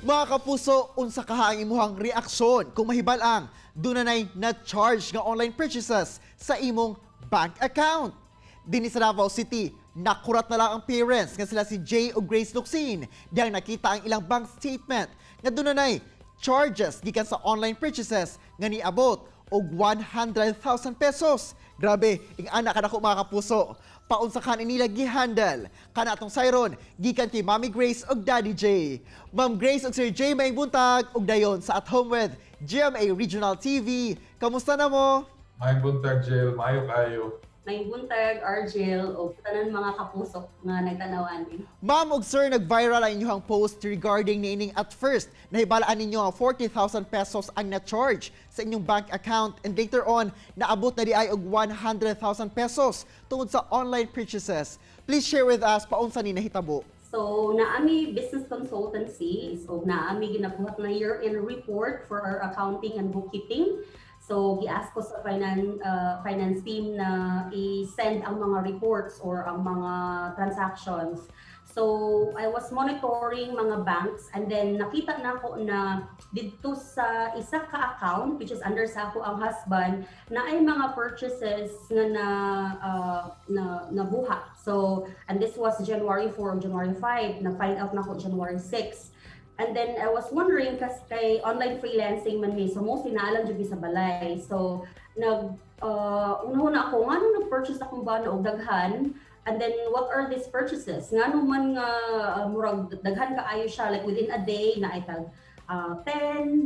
Mga kapuso, unsa kaha ang imuhang reaksyon kung mahibal-ang dunay na-charge nga online purchases sa imong bank account? Dinhi sa Davao City, nakurat na lang ang parents nga sila si Jay ug Grace Luxin diyang nakita ang ilang bank statement nga dunay charges gikan sa online purchases nga niabot og 100,000 pesos. Grabe, ing-ana ka nako, mga kapuso. Paunsa kan nila gihandle? Kana atong sayron gikan kay Mami Grace ug Daddy J. Ma'am Grace ug Sir J, maayong buntag ug dayon sa At Home with GMA Regional TV. Kamusta na mo? Maayong buntag, Jill. Maayo kaayo. Maayong buntag, Argel, o tanan mga kapusok nga nagtanaw ani. Ma'am ug sir, nag-viral ang inyong post regarding niining at first nahibalaan ninyo ang 40,000 pesos ang na-charge sa inyong bank account and later on naabot na diay og 100,000 pesos tungod sa online purchases. Please share with us paunsa ni nahitabo. So, naa mi business consultancy, so naa mi ginabuhat na year-end report for our accounting and bookkeeping. So, gi-ask ko sa finance team na i-send ang mga reports or ang mga transactions. So, I was monitoring mga banks and then nakita nako na didto sa isa ka account, which is under sa akoang husband, naay mga purchases nga na nabuhat. So, and this was January 4 or January 5, na find out nako January 6. And then I was wondering kasi kay online freelancing man mi, so mostly naa lang jud mi sa balay. So nag una ako ngano nag-purchase akong bana og daghan, and then what are these purchases? Ngano man nga murag daghan kaayo siya, like within a day naay tag 10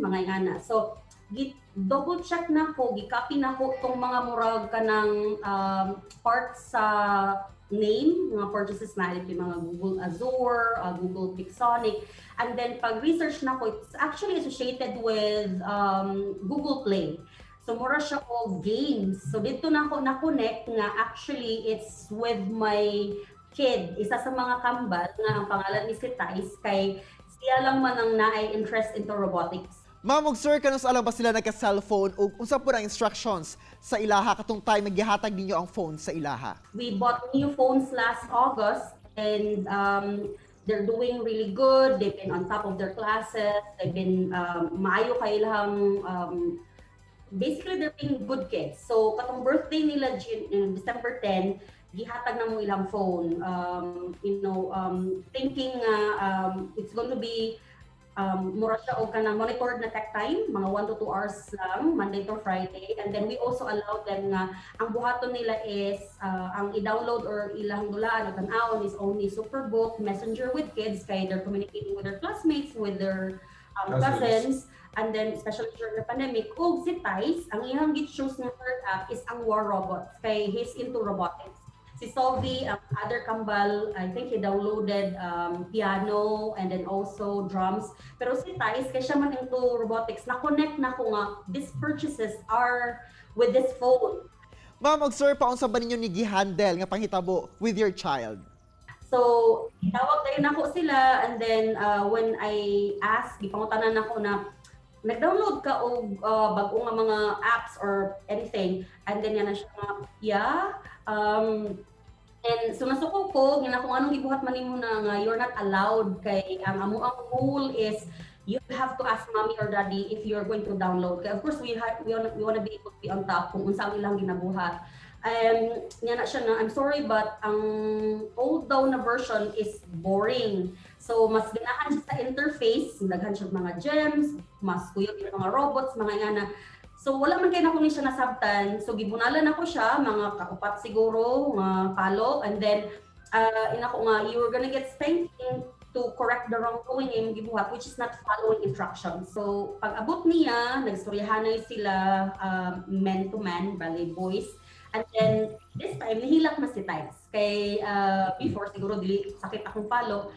mga ingana. So gi double check nako, gi-copy nako tong mga murag kanang parts sa name mga purchases na ito, yung mga Google Azure, Google Pixonic, and then pag research nako, it's actually associated with Google Play. So mura siya og games. So didto nako na-connect nga actually it's with my kid, isa sa mga kambal nga ang pangalan ni si Thais, kay siya lang man ang naay interest into robotics. Ma'am ug sir, kanus-a lang ba sila nagka-cellphone ug unsa po ang instructions sa ilaha katong time magihatag ninyo ang phone sa ilaha? We bought new phones last August and they're doing really good. They've been on top of their classes. They've been maayo kay ilang basically they're being good kids. So katong birthday nila December 10, gihatag namo ilang phone. Thinking nga it's going to be mura siya og kanang monitored na tech time, mga 1 to 2 hours lang, Monday to Friday. And then we also allow them nga ang buhaton nila is ang i-download or ilang dulaan o tan-awon is only Superbook, Messenger with kids kay they're communicating with their classmates, with their cousins. Cousins. And then, especially during the pandemic, ug si Thais, ang iyang gi-choose na third app is ang War Robots, kay he's into robotics. Si Sovi, ang other kambal, I think he downloaded piano and then also drums. Pero si Thais, kay siya man into robotics, na-connect nako nga these purchases are with this phone. Ma'am ug sir, paunsa ba ninyo ni gihandle nga panghitabo with your child? So, tawag dayon nako sila and then when I ask, gipangutanan nako na nag-download ka og bag-o nga mga apps or anything, and then yan na siya nga, yeah, and so nasuko ko nga kung anong gibuhat man nimo na nga you're not allowed, kay ang amo ang rule is you have to ask mommy or daddy if you're going to download. Kay of course we wanna be able to be on top kung unsa ang ilang ginabuhat. Nga na siya na, "I'm sorry, but ang old daw na version is boring." So mas ganahan siya sa interface, daghan siya mga gems, mas kuyog yung mga robots, mga nga. So wala man kay nako ni siya nasabtan. So gibunalan nako siya mga kaupat siguro nga palo and then inako nga you were gonna get spanking to correct the wrongdoing imong gibuhat, which is not following instructions. So pag abot niya, nagstoryahanay sila man to man, bali boys. And then this time nahilak na si Thais. Kay before siguro dili sakit akong palo,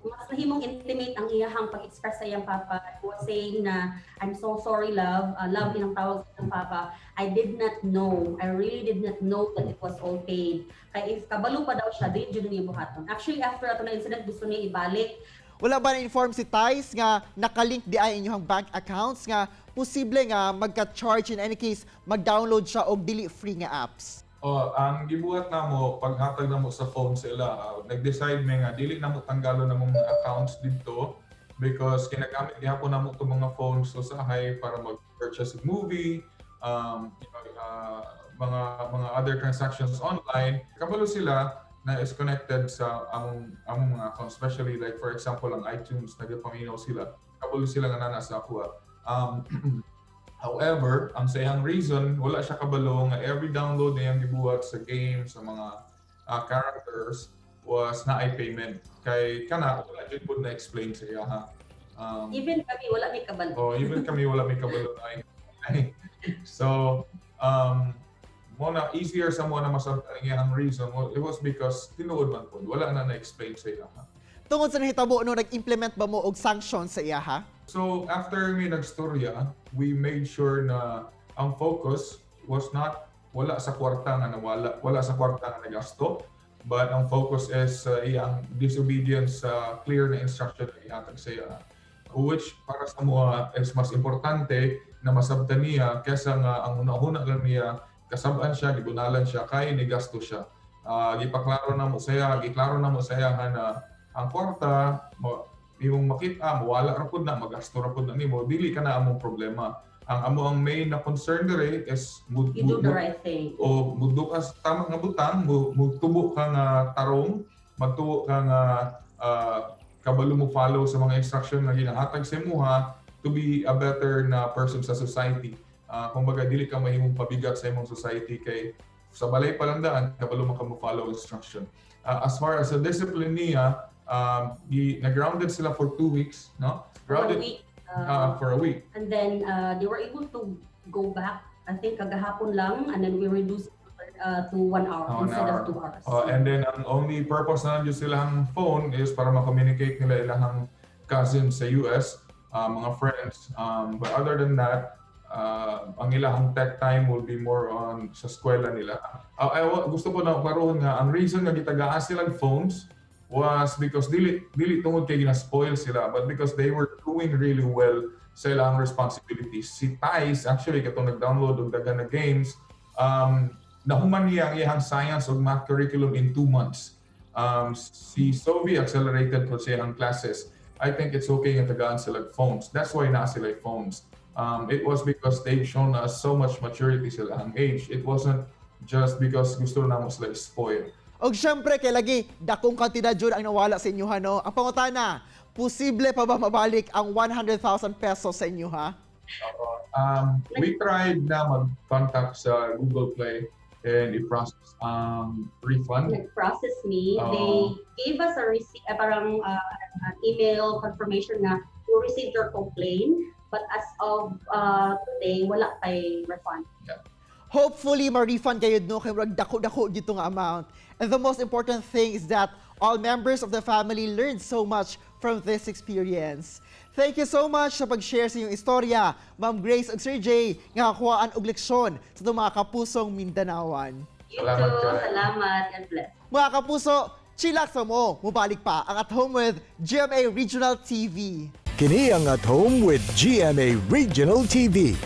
mas nahimong intimate ang iyahang pag-express sa iyang papa. He was saying na, "I'm so sorry, love." Love ilang tawag sa iyang papa. "I did not know. I really did not know that it was all paid." Kay if kabalo pa daw siya, dili jud niya buhaton. Actually, after ato na incident, gusto niya ibalik. Wala ba na-inform si Thais nga nakalink di ay inyong bank accounts nga posible nga magka-charge in any case mag-download siya og dili free nga apps? Oh, ang gibuhat namo paghatag namo sa phone sila, nag-decide mi nga dili namo tanggalon namong mga accounts didto. Because ginagamit gihapon namo itong mga phones so sahay para mag-purchase og movie, mga other transactions online. Kabalo sila na is connected sa among mga accounts, especially like, for example, ang iTunes, nagapaminaw sila. Kabalo sila nga naa sa akoa. However, ang sa iyang reason, wala siya kabalo nga every download na iyang gibuhat sa game, sa mga characters was naay payment. Kay kana wala jud pud na explain sa iya ha. Even kami, wala may kabalo. Oh, even kami, wala may kabalo na. So, mo na easier sa mo na masabtan ang iyang reason. Well, it was because tinuod man pud wala na na-explain sa iya ha. Tungod sa nahitabo no, nag-implement ba mo og sanction sa iya ha? So after mi nagstorya, we made sure na ang focus was not wala sa kwarta nga nawala, wala sa kwarta nga nagasto, but ang focus is iyang disobedience sa clear na instruction na ihatag sa iya. Which para sa amoa is mas importante na masabtan niya kesa nga ang una-una lang niya kasab-an siya, gibunalan siya, kay nigasto siya. Gipaklaro na mo siya, giklaro na mo siya nga na ang kwarta mo imong makita, mawala ra pud na, magasto ra pud na nimo, dili ka na among problema. Ang amo ang main na concern dire is You do the right thing. O mudo ka sa tama nga butang, mutubo ka nga tarong, magtubo ka nga kabalo mo follow sa mga instruction nga ginahatag sa imuha to be a better na person sa society. Kumbaga dili ka mahimong pabigat sa imong society kay sa balay pa lang daan kabalo man ka mo follow instruction. As far as the discipline niya, na-grounded sila for 2 weeks, no? For a Grounded week. For a week. And then they were able to go back, I think kagahapon lang, and then we reduced to 1 hour One instead hour. of 2 hours. And then ang only purpose na lang silang phone is para ma-communicate nila ilang cousins sa US, mga friends. But other than that, ang ilang tech time will be more on sa eskwela nila. Gusto ko na klarohon nga ang reason nga gitagaan silang phones was because dili tungod kay gina-spoil sila but because they were doing really well sa ilang responsibilities. Si Thais actually, katong nag-download og daghan na games, nahuman niya ang iyang science ug math curriculum in 2 months. Si Sophie, accelerated ko siya ang classes. I think it's okay nga tagaan sila og phones. That's why naa sila phones. It was because they've shown us so much maturity sila ang age. It wasn't just because gusto na mo sila spoil. Og syempre kay lagi dakong kantidad jud ang nawala sa inyo ha, no. Ang pangutana, posible pa ba mabalik ang 100,000 pesos sa inyo ha? We tried na mag-contact sa Google Play and i-process ang refund. Nag-process me. Oo. They gave us a receipt, parang an email confirmation na we received your complaint. But as of today, wala pa'y refund. Hopefully ma-refund kayo no kay murag dako-dako gito nga amount. And the most important thing is that all members of the family learned so much from this experience. Thank you so much sa pag-share sa inyong istorya, Ma'am Grace ug Sir Jay, nga kakuhaan og leksyon sa itong mga kapusong Mindanaoan. You Salamat, too. Karen. Salamat and bless. Mga kapuso, chillax mo, mubalik pa ang At Home with GMA Regional TV. Kini ang At Home with GMA Regional TV.